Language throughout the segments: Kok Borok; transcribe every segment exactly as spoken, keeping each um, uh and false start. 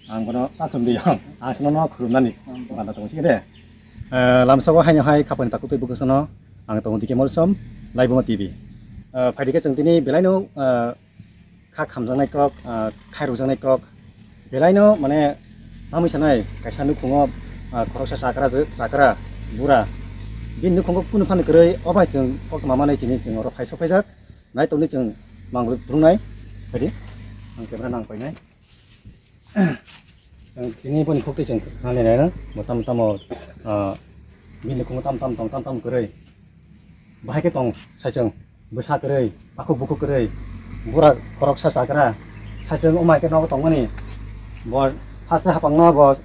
Ang bono tathum di yong. Ang sino no khulumnani. Banda tong sike de. Eh, lamsogo haino hai khapani takutwi bukusono. Ang tongo dike molsom. Laibuma T V. Eh, phaidike chwng tini belaino, eh, kha khamjaknai kok, ah, khairokjaknai kok. Belaino, mane, tamwi sanai, kaisa nukhungo, ah, khoroksa chakra, chakra, bura. Bini nukhungo kunu phano kwrwi, o bai chwng koktwma manwi chini chwng oro phai sokphaijak. Nai tongdi chwng mangwi phunuknai. Phaidi. Ang camera nang painai. Chwng tini boni khuktwi chwng khnani naina. Bo tam tamo, ah, bini nukhungo tam tam tong, tam tam kwrwi. Bahai khe tong, saichung, bwsa kwrwi, takhuk bukhuk kwrwi, bura khoroksa chakra, saichung, wng bai khe nogo tongmani, bo haste hapangno bo,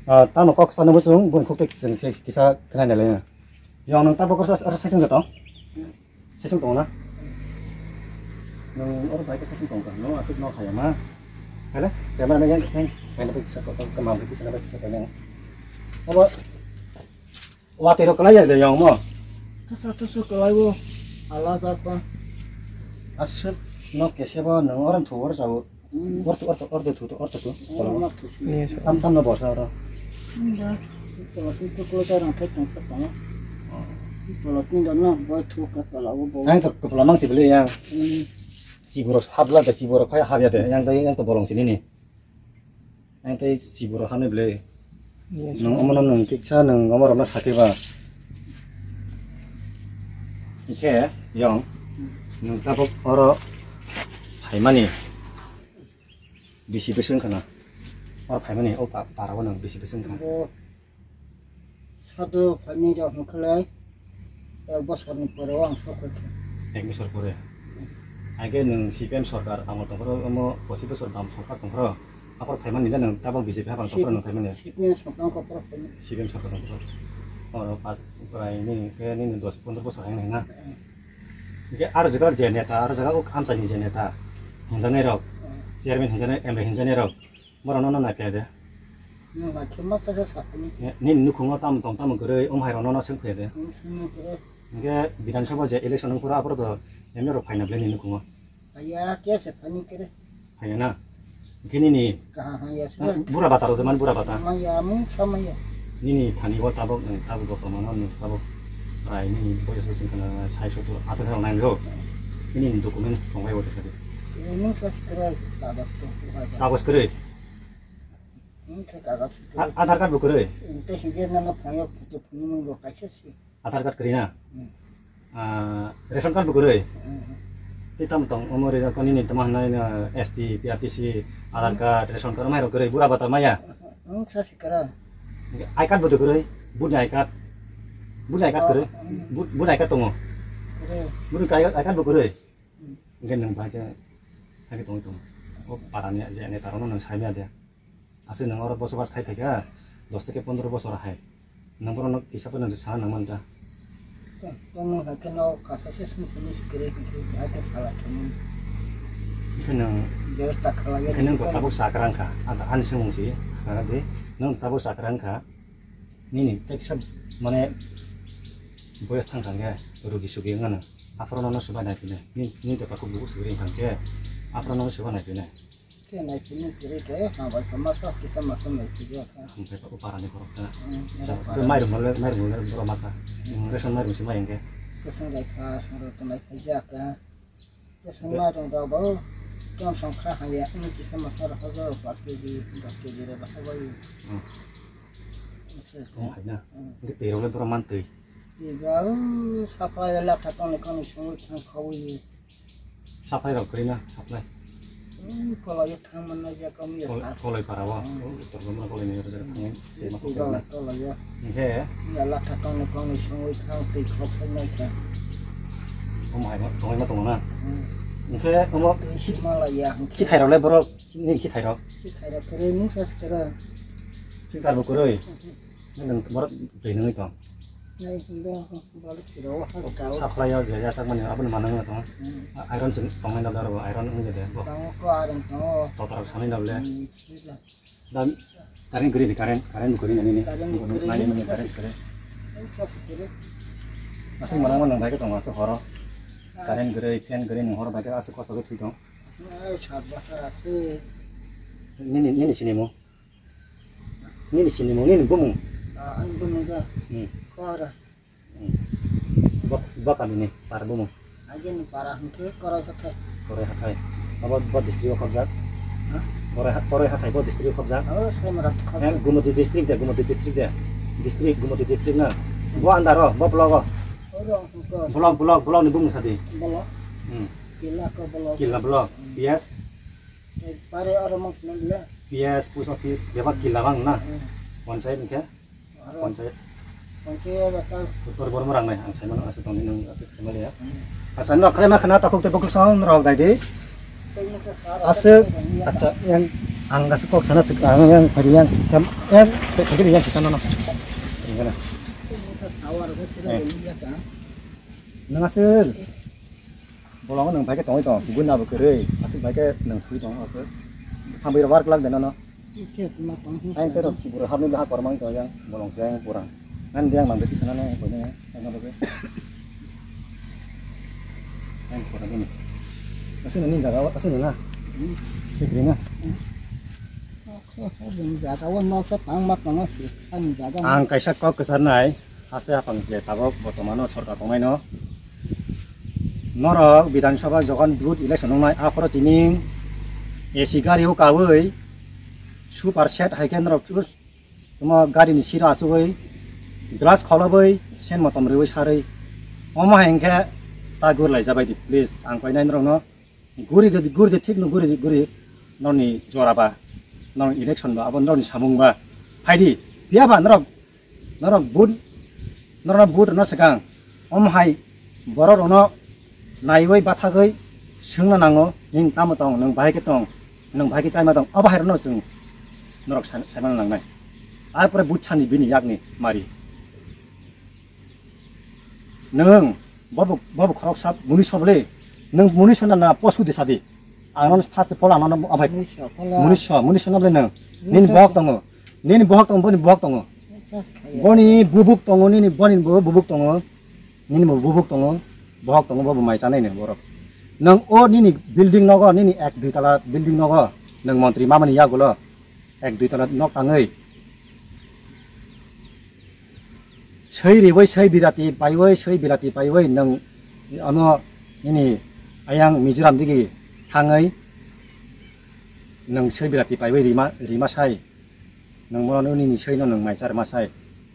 ah, tamo kok sanwi chwng, boni khuk tei kisa, kisa khwnai nai lai. Yong nwng tabok oro saichung tong? Saichung tong na? Nwng oro bai khe saichung tong kha, nwng aswk no khaya ma. Hele, camera man yang khe, bai na bai kisa tong, kisa tong, kisa tong. Abo, Watwi rok kwlai ya de yong mo. Tasa tasa kwlai o. Ala da pa. Aswk no kese bo nwng orom thu or jago. Hmm. Orto, orto, orto thu, orto thu. Oh, ma thu. Tam tam no bosa oro. Hmm, da. Tola tu tu ko ta rang thai tong sa tong. Tola tu da na bo thu ka tola o bo. Ang to kopla mang si bele yang. Hmm. Si buro habla de, si buro phai habya de. Yang dai yang to bolong sini ni. Ang tei chiburo hamni bwle. Yes. Nwng omono nwng tiksa nwng omorokno sakhe ba. Ikhe yong nwng tabuk oro phaimani bisi bwswk wngkha na? Oro phaimani o pa-, parao nwng bisi bwswk wngkha? Bo sado phaini rok hwnkhe lai ek bosorni pore o ang sok kha. Ek bosor pore? Aige nwng C P M sorkar amol tongphuru, omo pochis bosor dam sorkar tongphuru. Aphuru phaimani da nwng tabok B J P hapang tongphuru nwng phaimani? C P M sorkar tongphuru phaimani. C P M sorkar tongphuru. Oro pas prai nini khe nini dos pondro bosor hai na? Hmm. Hingke aro jaga je neta, aro jaga o amchaini je neta hinjaknai rok, hmm, chairman hinjaknai, M L A hinjaknai rok, borok nono naiphai de. Nwng naikhe ma cha cha saphani. Eh, nini nukhungo tamo tong tamo kwrwi, omo hai rok nono swng phai de. Nwng swngna kwrwi. Hingke Bidhan Sabha je election wngphuru aphuru to M L A rok phaina bwle nini nukhungo. Haya, kya se phani kere? Haya na? Hingke nini, kaha haya se. Ah, bura bata rok, man bura bata. Maya, mung sa maya. Nini thani o tabok, eh, tabok bo tomano, ni tabok rai nini boyos bo sing kana sai soto asal hero nang go. Nini documents tongbai bo tesa. Ni mung sa si kere tabok to, buhai ba. Tabok kere? Mung sa kagas kere. A-, Aadhaar card bo kere? Te si je nana phone, photo phone mung bo kaisa si. Aadhaar card kwrwi na? Hmm. Ah, ration card bo kwrwi? Hmm. Tei tamo tong, omo rwi koni ni tamo hwnwi, ah, S T, P R T C, Aadhaar card, ration card, omo hai rok kwrwi, bura bata maya? Hmm, sa si kwrwi. I card bo to kwrwi, vote ni I card. Vote ni I card kwrwi? Oh, hmm. Vote, vote ni I card tongo? Kwrwi. Vote ni I card bo kwrwi? Hmm. Hingke nwng bai khe, hai khe tongwi tongo. O para ni je neta rok no nwng sai maya de. Aswk nwng oro bosobas khai phaikha, dos theke pondro bosor hai. Nwng borokno kisa phano sana nangmani da? Tei, tei nwng hai kheno kasaisa swngchini se kwrwi hwnkhe, hai khe sala thwngmani. Hwnkhe nwng, bebostha khlaiya hwnkhe nwng to tabuk chakra wngkha. Ang ani swngmung si, nang di, nwng tabuk chakra wngkha. Nini teksa mane boyos thang thang khe rugi sugi wngmano. Aphuru nono swbai nai philai. Nini, nini to takhuk bukhuk swgri wngkha khe, aphuru nono swbai nai philai. Khe naiphilni kwrwi khe, hambai khe masa kisa masa naiphilya kha. Hambai khe o parani borok khe. Hmm, ja, oro tei para. Mairum le, mairum le borok masa. Hmm, ration mairum se mai hwnkhe. Kwchwng bai kha, songro tong naiphilya kha. Kwchwng mairum rok bo kemsong kha haya, wngwi kisa masa rok hajar paanch K G, dos K G rok habai. Hmm. Ese khe. Hai na. Hmm. Hwnkhe twi rok le borok man twi. Twi ba, o, supply latha tongni kani songwi thang khaui. Supply rok kwrwi na, supply? Hmm, koloi thang manna je kom ya. Kol-, sa. Koloi para o. Hmm. O, Uttor Gomra koloi ni rwjak thangwi. Hmm. Tei ma twi koloi ba na. Koloi ya. Hingkhe? Ya latha tongni kongni songwi thang twi khok sai nai kha. Omo hai ma, tongwi ma tongo na? Hmm. Hingkhe omo twi si mala ya, hingkhe. Khithai rok le borok, nini khithai rok? Khithai rok kwrwi mungsa se kwrwi. Filter bo kwrwi? Hmm. Nang borok twi nungwi tong. Ai, hwnba, balik siro, ha, tao. Supply o je yasak mani, aboni manang tong. Hmm. Iron chwng tongnai na daro, iron wngya de, bo. Tongo ko iron tongo. Totarok sanai na bole. Hmm, sila. Da, current guri di, current, current guri nani ni. Current guri nani ni, current guri. Ang sa sikire. Aswk manang manang bai khe tongo, aswk horo. Ah. Current guri, fan guri, nwng horo bai khe aswk kosto khe thwi tong. Ai, sat bosor aswk. Nini, nini sini mo? Nini sinimung, nini bumung. Ah, ani bumung khe Hmm. Kora. Hmm. Bo, bo kamini para bumung. Agini para hwnkhe Korai Hathai. Korai Hathai. Abo bo district o khobjak. Ha? Korai Ha-, Korai Hathai bo district o khobjak. Oh, Saimara khobjak. Yang Gumoti district de, Gumoti district de. District, Gumoti district na. Bo andaro, bo block o. Oro hwnkhe Block, block, block ni bumung sadi. Block. Hmm. Killa ko block. Killa block. Hmm. P S. Eh, pare oro mang sina bila. P S, post office, bebak killa bang na. Hmm. Panchayat hwnkhe? Aro Panchayat. Panchayat ata. Uttor Bormo rang nai, ang saimano aswk tongdi nwng aswk family ya. Hmm. Asa no khlai ma khna takhuk tei bukhuk song rok dai di. Aswk, acha, yang ang aswk kok sana sik ang yang phari yang sam yang phari yang kita nono. Ini kana. Nwng aswk. Bolong nwng bai khe tongwi tong, kubui nabo kwrwi, aswk bai khe nwng thwi tong aswk. Thangwi rw bar kwlak de nono. Khe tuma tong. Ang tei rok siburo hapni ha kormang tong yang bolong se ang pura. Ang diang mang de tisana no koi ne ang no be. Ang pura gini. Aswk nini jaga o, aswk nini na. Hmm. Sikri na. Hmm. Jaga o no sa tang ma tong aswk. Ang jaga. Ang kaisa kok kwcharnai. Haste haphang je tabok bortomano sorkar tongnaino, norok Bidhan Sabha jokhon vote election wngnai, aphoro chini A C gari o kaui super set hai khe norok chus-, tamo gari ni seat o achugui glass kholobui sen motom riui sarui, omo hai hwnkhe ta gurlai jabai di please, ang koinai norokno. Guri de, guri de thik no guri, guri norni jora ba, norni election ba, abo norni samung ba. Phaidi, phiya ba norok, norok vote, norok vote rwna swkang. Omo hai borok rokno naiwi bathagwi swngna nango, nini tamo tong, nwng bahai khe tong, nwng bahai khe chaima tong, abo hai rokno chwng norok sai-, saimano nangnai. Ar pore vote sani bini yakni mari. Nwng bobo, bobo khoroksa muni soble. Nwng muni sona na posu de sadi. Ang nono first of all ang nono abai. Muni so, phola. Muni so, muni sona ble nwng. Muni Nini so. Bohok tongo. Nini bohok tongo, boni bohok tongo. Muni so khaya. Boni bubuk tongo, nini boni bo-, bubuk tongo. Nini bo bubuk tongo. Bohok tongo, bobo mai chanai ni borok. Nwng o nini building nogo, nini ek dui tala building nogo. Nwng montri mamani yagulo. Ek dui tala nok tangwi. Swi riwi, swi birati paiwi, swi birati paiwi nwng ano nini ayang Mizoram digi thangwi nwng swi birati paiwi rima, rima sai. Nwng bono nini swino nwng mai charma sai.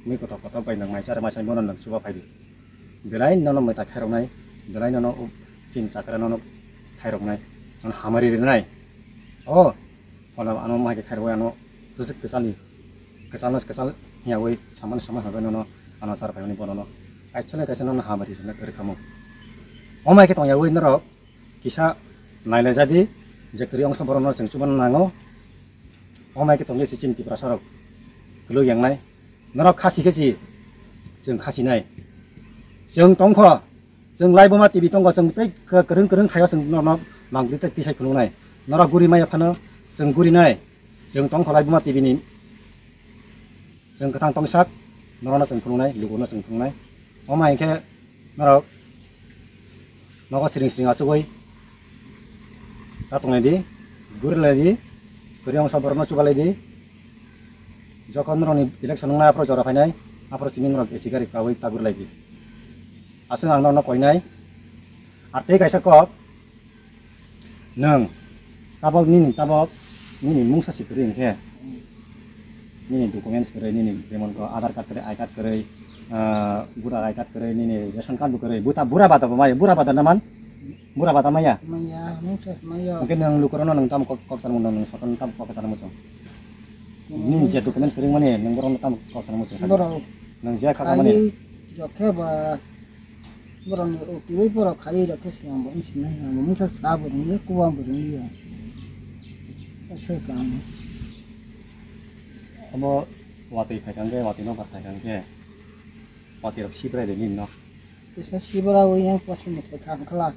Mui kotok kotok bai nwng mai charma sai, bono nwng chuba phaidi. Belai nono mwtai khairoknai, belai nono chini chakra nono khairoknai, nono hamari rinai. O, phola ano mai khe khairoknai ano tusuk kwchali. Kwchalno kwchal hiyawi samano samano hwnwi nono ano char phaimani bonono. Kaisa le kaisa nono hamari rwna kwrwi khamu. O mai khe tongyawi norok kisa nailai jadi je kwrwi ongso borokno chwng chubana nango. O mai khe tongya si chini Tiprasa rok kwlwi yangnai. Norok khasi khe si chwng khasinai. Chwng tongkho. Chwng Laibuma T V tongo, chwng tei kwrwng kwrwng khaio chwng norokno mangri tei tisai phunuknai. Norok guri maya phano chwng gurinai. Chwng tongkho Laibuma T V ni. Chwng kwthang tongsak, norokno chwng phunuknai, lukurokno chwng phunuknai. Omo hai khe norok nogo siring siring achugwi ta tonglai di, gurilai di, kwrwi ongsa borokno chubalai di. Jokhon norokni election wngnai, aphuru jora phainai, aphuru chini norok A C gari kaui ta gurilai di. Aswk ang norokno koinai. Ar tei kaisa kok, nwng tabok nini, tabok nini mungsa si kwrwi hwnkhe, nini documents kwrwi, nini jemon ko Aadhaar card kwrwi, I card kwrwi, ah, voter I card kwrwi, nini ration card bo kwrwi, buta bura bata bo mai, bura bata naman, bura bata maya. Maya, mungsa maya. Hwnkhe nwng lukurokno nwng tamo kok, kok sanmung, nwng sotonno tamo kok sanmung chwng. Nini je documents kwrwi mani, nwng borokno tamo kok sanmung chwng. Borok. Nwng je kha mani. Ai, rokhe ba. Borokni O T O borok khaiwi rokhe se ang bo wng sinai, ang bo mungsa sa bo rwngya, kubang bo rwngya. Aswk ang. Abo watwi phaikha hwnkhe, watwi nokbar phaikha hwnkhe, watwi rok sibrai de nini nok. Kisa sibra wi yang posoni phaikha hwnkhe la.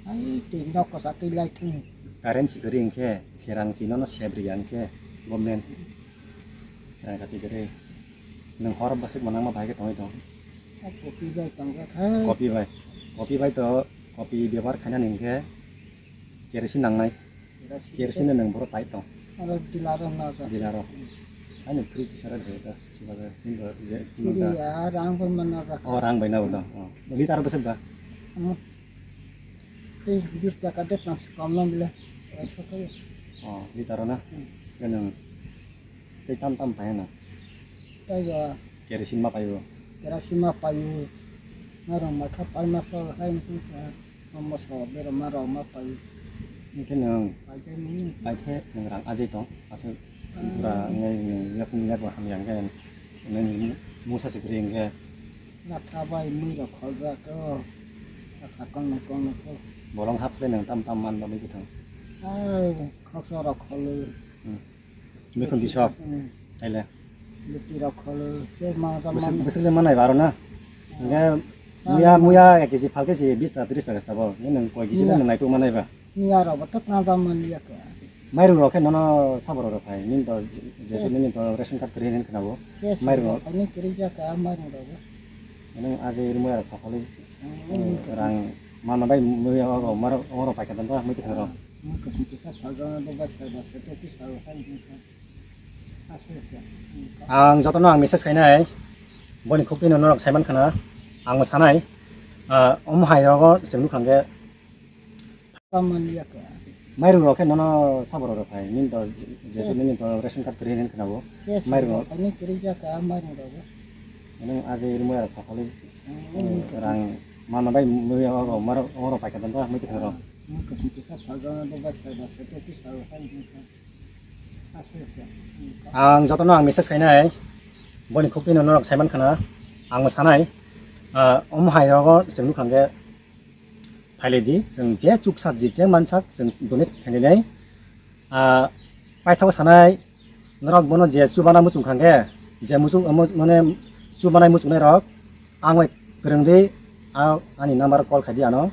Ai twi nok kwchak twi lai thung. Current si kwrwi hwnkhe, pherang si nono sep rwya hwnkhe, government. Pherang chati kwrwi. Nwng hor bwswk manangma bahai khe tongwi tong. Kopi bai tongkha khe. Kopi bai. Kopi bai to, kopi bebohar khainani hwnkhe kerosene nangnai. Kerosene. Kerosene nwng boro tai tong. Aro dila rok na ja. Dila rok. Ani free kisa ra de ta, subaga, hinba, je, Free hinba. Ya, rang bai mana ra. Oh, rang bai na ba da. Oh. Litar bwswk ba? Hmm. Tei bis taka de tam se kom lam bile. Eh, so kai. Oh, litar na. Hmm. Ganang. Tei tam tam pai na. Tei ya. Kerosene ma pai bo. Kerosene ma pai. Narong ma kha pai ma so hai. Omo so berma rok ma pai. Hingke nwng Pai khe nini. Pai khe nwng rang ajai tong, aswk Ah. bura wngwi nwng yakung yakung hamya hingke nwng mungsa se kwrwi hingke. Latha bai mui rok kholjak o. Latha kong nai kong nai khe. Bolong hap khe nwng tam tam man bagwi kwthang. Ai, khoksa rok kholo. Hmm. Mikhun tisok. Hmm. Aile. Luti rok kholo, se ma jam Bwswk, man. Bwswk le manai ba aro na? Hmm. Hingke Ah. muya, muya ek kg phalke se bis ta tris ta gasta bo. Ni nwng koi kg le Muya. nwng naituk manai ba? Muya rok bo tok na jam man ya khe. Mairum rok khe nono sabo rok phai. Nin to je, je, Eh. nin to ration card kwrwi nin khna bo. Yes, Mairum rok. Ani kwrwi ya khe mairum rok bo. Nwng aje muya rok phalke Hmm, hmm. rang mana bai muya rok maro, maro pai ka dan ba mui kwthang rok. Mui kwthang kisa phalka na do ba sai ba sai to kisa rok hai. Ang jotono ang message khainai, boni khukti no norok saiman khana, ang sanai, ah, omo hai rogo chwng nukhang khe. Tamani ya khe. Mairum rok khe nono sabo rok phai, nin to je, je, Eh. nin to ration card kwrwi nin khna bo. Yes, Mairum rok. Ani kwrwi ya khe mairum rok. Nwng aje rimo ya kha khali, Hmm, eh, rang mana bai mui ya rok maro, oro pai ka dan ba mui kwthang rok. Mui kwthang kisa phalka na do ba sai ba sai to kisa rok hai. Ang jotono ang message khainai, boni khukti no norok saiman khana, ang sanai, ah, omo hai rogo chwng nukhang khe phailai di, chwng je chuksak je je mansak chwng donate khainai, ah, paithak sanai, norok bono je chubana muchung khang khe, je muchung, mo-, mane chubanai muchungnai rok, ang bai kwrwng di, ah, ani number call khai di ano,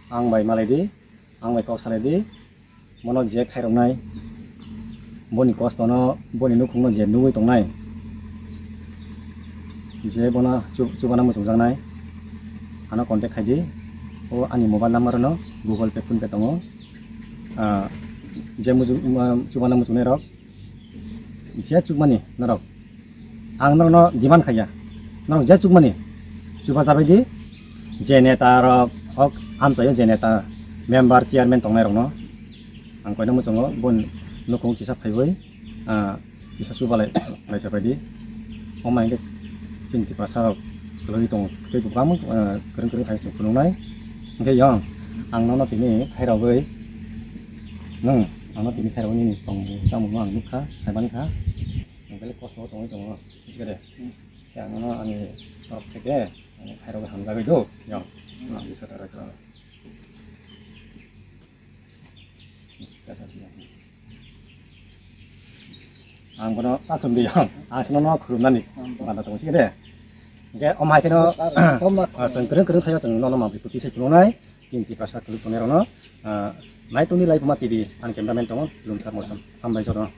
ang bai malai di, ang bai kok salai di. Bono je khairoknai, boni kostono, boni nukhungno je nugwi tongnai, je bono chu-, chubana muchungjaknai, ano contact khai di. O ani mobile number no Google Pay, PhonePe tongo. Ah, je muchung-, ma-, chubana muchungnairok, je chukmani norok, ang norokno demand khaiya, norok je chukmani chuba chabai di, je neta rok hok amchaio, je neta member chairman tongnai rokno ang koino muchungo bon nukhung kisa phaiwi, ah, kisa chuba lai, lai chabai di. Omo hingke chini Tiprasa rok kwlwngwi tongo, tei kwbangma, ah, kwrwng kwrwng hai chwng phunuknai. Hingke yang ang nono tini khairogwi, nwng ano tini khairogwi nini tongmung chamungno ang nukha, saimankha. Ang belai kosto o tongwi tongo, bujikhade. Hmm. Khe ang nono ani torop theke, ani khairogwi hamjagwi do, yang. Hmm. Ang bisa tara kha. Ang bono ta khulumdi, yang. Ang sino no khulumnani. Hmm. Banda tongo, bujikhade. Hingke om hai kheno, Sir, homework. Ah, chwng kwrwng kwrwng thaio chwng nono mabri puti sai phunuknai. Tini Tiprasa kwlwk tongnai rokno, ah, naitongni Laibuma T V, ang cameraman tongo, Lumthar Molsom. Hambai jotono.